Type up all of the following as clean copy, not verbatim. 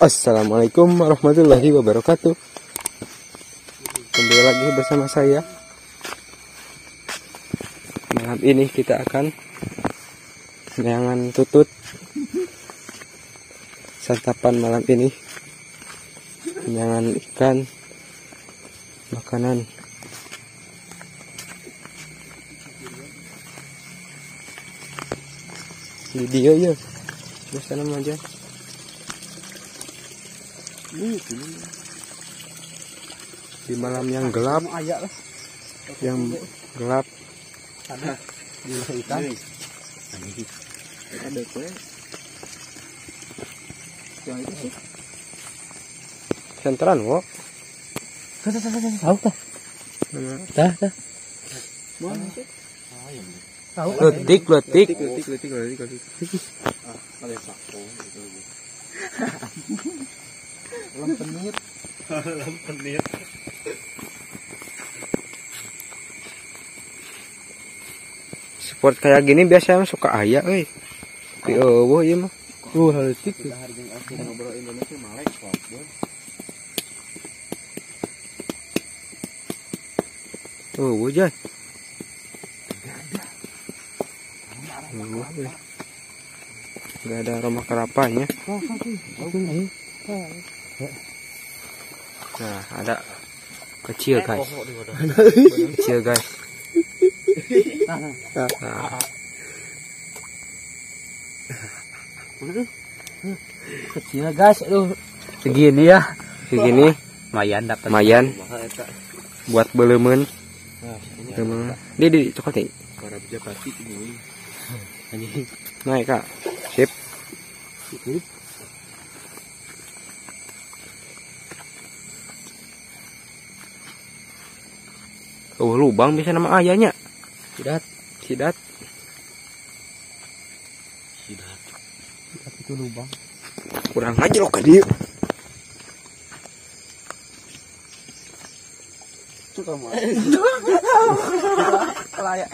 Assalamualaikum warahmatullahi wabarakatuh. Kembali lagi bersama saya. Malam ini kita akan neangan tutut. Santapan malam ini neangan ikan, makanan. Video ya, biasa nama aja. Di malam yang gelap, yang gelap. Senteran kok. Tah, tah. Letik, letik. Lempenit. Lempenit. Sport kayak gini biasanya suka aya euy. Tapi eueuh ieu mah. Tuh leutik. Ngobrol Indonesia malek kok. Eueuh jay. Enggak ada aroma kelapanya. Nah, ada kecil guys. Kecil guys. Nah. Kecil guys, aduh. Segini ya. Segini. Lumayan dapat. Lumayan. Buat belemen. Di di coklat nih. Naik kak. Sip. Oh, lubang bisa nama ayahnya. Sidat, sidat. Sidat. Sidat itu lubang. Kurang aja loh kadi.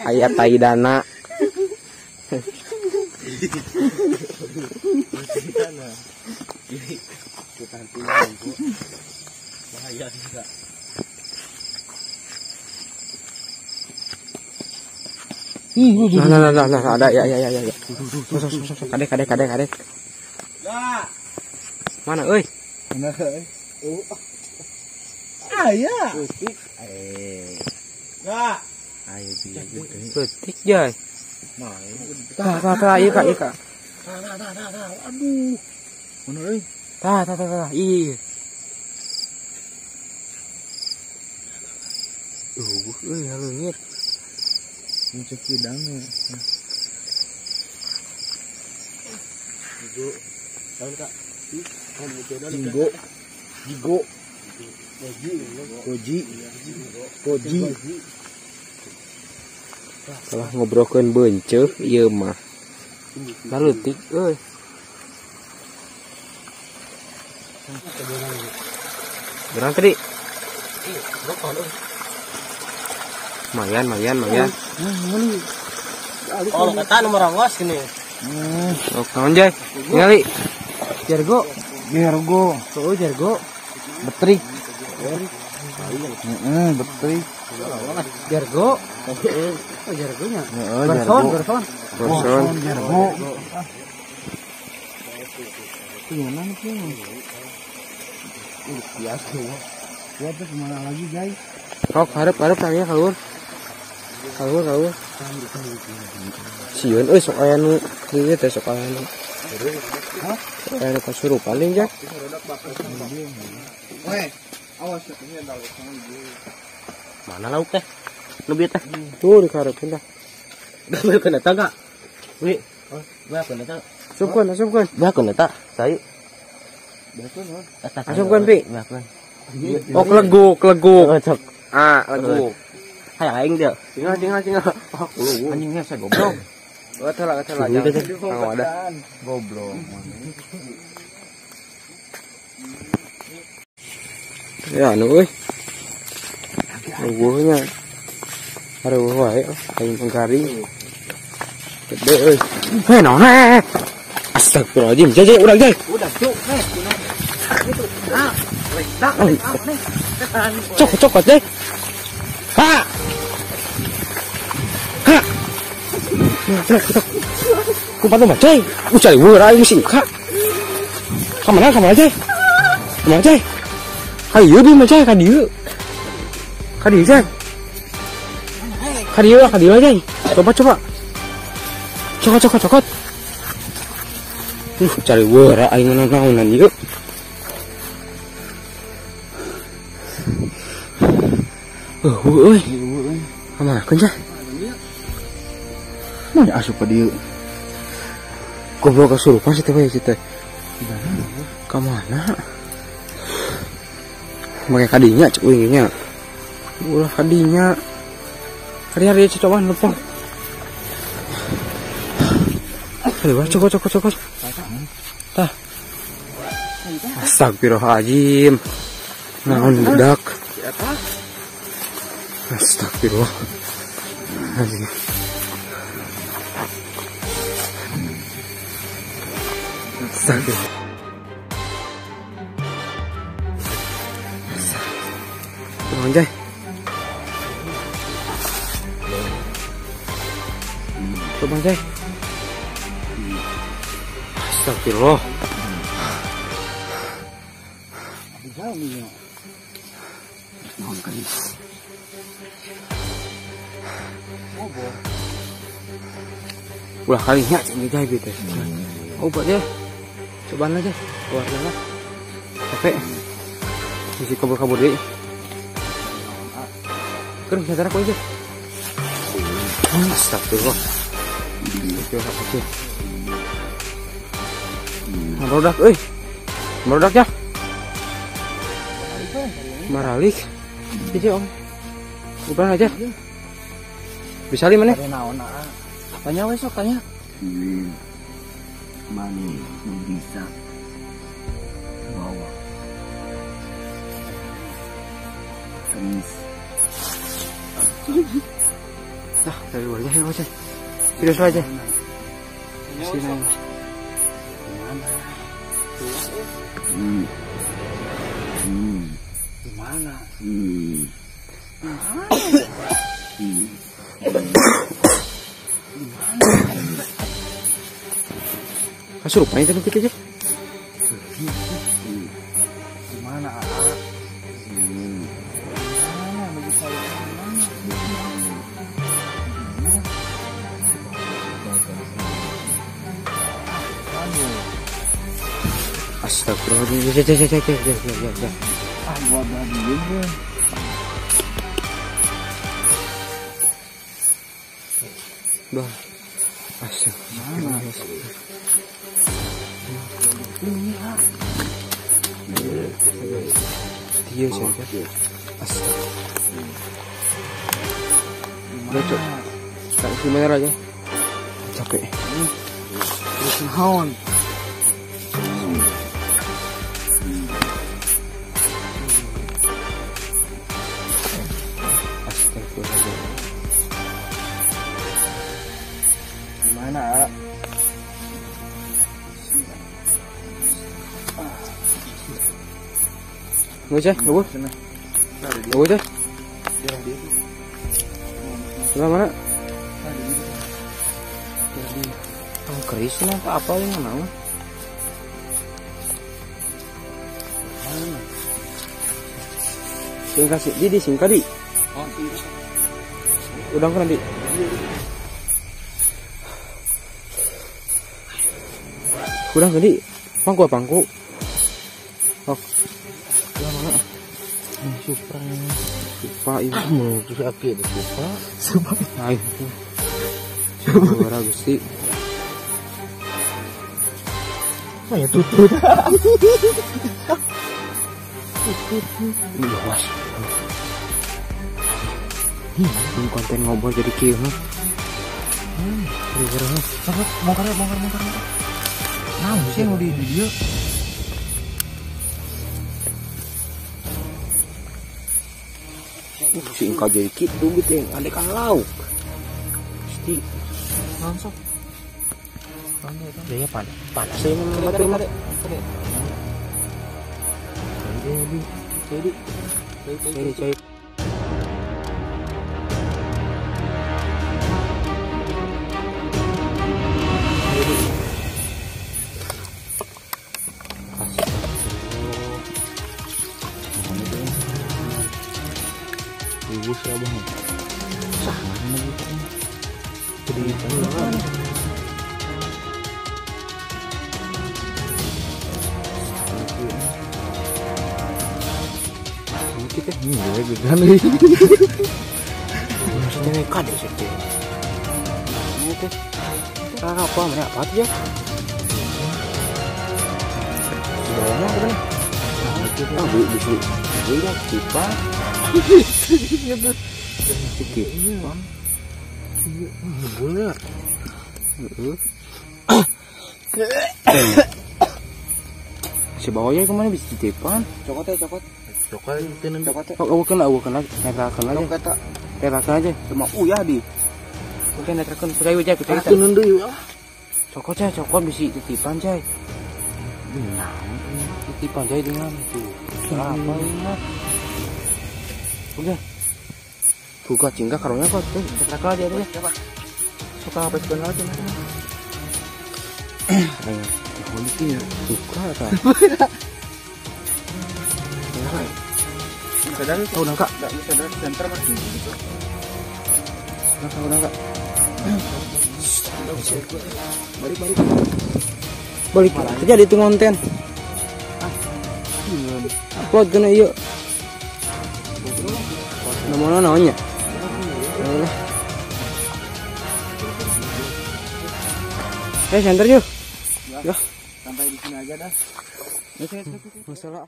Ayah tai dana. Bahaya juga. Nah, nah, nah, nah, ada ya, ya, ya, ya. Sok, sok, sok, kadek, kadek, kadek, kadek. Mana, euy? Mana, euy? Aya. Leutik. Ayo leutik, Jay. Tah, tah, tah, ieu kak, ieu kak. Tah, tah, tah, tah, aduh. Mana euy? Tah, tah, tah, tah, iya. Euy, leungit. Muncul kidangnya. Jigo. Tahu kak? Jigo. Jigo. Koji. Koji. Salah ngobrolkeun beunceuh ieu mah. Leutik euy. Berang tadi. Lumayan, lumayan, lumayan. Oh, kata nomor ongos gini. Oh, naon Jay? Ningali. Jargo. Jargo. Oh, jargo. Betrik. Heeh, betrik. Jargo. Oh, jargonya. Garson, garson. Garson, jargo. Gimana nih? Biasa. Gua tuh kemana lagi, guys? Kok harap harap tanya keluar. Keluar keluar. Sieun euy sok aya nu ieu teh sok aya nu. Sok aya nu kasurupan deui ja. Weh, awas Mana lauk teh? Nu bieu teh? Tuh dikarepkeun tah. Beulkeun eta enggak? Wi, beulkeun eta. Asupkeun, asupkeun. Beulkeun eta, sai. Asupkeun pi. Beulkeun. Oh, keleguk, keleguk. Ah, leguk. Hayang aing dia. Tinggal, tinggal, tinggal. Oh, anjingnya saya goblok. Oh, telah, telah. Jangan ada. Goblok. Ya, anu euy. Eueuhnya. Aduh wae, aing penggaring. Gede euy. Heh, naon eh. Astagfirullahaladzim. Jai, udah jai. Udah, cuk. Nih, gitu. Nah, nih. Cokot, jai. Ha. Ha. Cok. Kumpat mah, jai. Cari weur aing singka. Ka mana jai? Ka mana jai? Ka dieu bi mah jai, ka dieu. Ka dieu jai. Ka dieu jai. Coba. Cokot. Cari weur aing naonan ieu. Euy. Ka mana keun jai? Mana asup ka dieu? Goblok kasurupan si teh we si teh. Ka mana? Make kadinya cek uing nya. Ulah kadinya. Hari-hari cobaan lupa. Ayo cokot. Tah. Astagfirullahaladzim. Naon budak. Astagfirullahaladzim. Astagfirullah. Turun jai. Coba jai. Astagfirullah. Ulah kalinya cing jai gitu. Obat ya. Cobaan aja. Keluar lah. Capek. Mesti kabur-kabur deh. Keren, cara aku aja. Astagfirullah. Merodak, euy. Merodak ya. Maralik. Jadi om. Udah aja. Bisa li mana? Tanya we sok tanya. Mana bisa bawa keris. Nah, dari luar aja, aja. Serius aja. Sini. Gimana? Kasurupan itu nanti aja. Gimana? Gimana bagi saya? Astagfirullah. Ah, gua diem gue. Bah. Astagfirullah. Dia saja. Astagfirullah. Udah, cok. Gimana aja? Capek. Terus naon? Gimana? Ngoceh, ngoceh. Ngoceh. Sebelah mana? Oh, keris lah, apa ini nama? Singkat sih, di singkat di. Udang kan nanti. Udang tadi, pangku. Oh, mana? Supra, supra ini. Supra, supra. Ayo. Supra Gusti. Oh ya tutut. Iya was. Ini konten ngobrol jadi kieu mah. Bongkar. Nah, sih mau di video. Si engkau jadi kitu gitu yang ada kan lauk. Pasti. Langsung. Ya panas. Panas sih memang batur mah. Jadi. Ibu siapa? Sah, mana gitu. Jadi kita kan maksudnya kan ya sih. Ini teh apa mana apa tuh ya? Di bawahnya apa nih? Ah, beli beli ya kipa. Kipa. Bulat. Si bawahnya kemana bisa titipan? Cokot ya cokot. Cokot itu nanti. Oh, kena netrakan aja. Netrakan aja. Cuma uyah di. Oke, netrakan percaya aja, percaya. Cokot cah, cokot bisa titipan cah. Nah, titipan cah dengan itu. Apa ini? Oke. Buka cingga karunya kok. Netrakan aja deh. Suka apa sih aja. Ayo, buka ta. Oh, udah kak. Enggak bisa dari center masih gitu. Udah kak. Balik. Balik. Jadi itu konten. Upload kena yuk. Nomor naonnya? Lah. Center yuk. Ya. Sampai di sini aja dah. Masalah.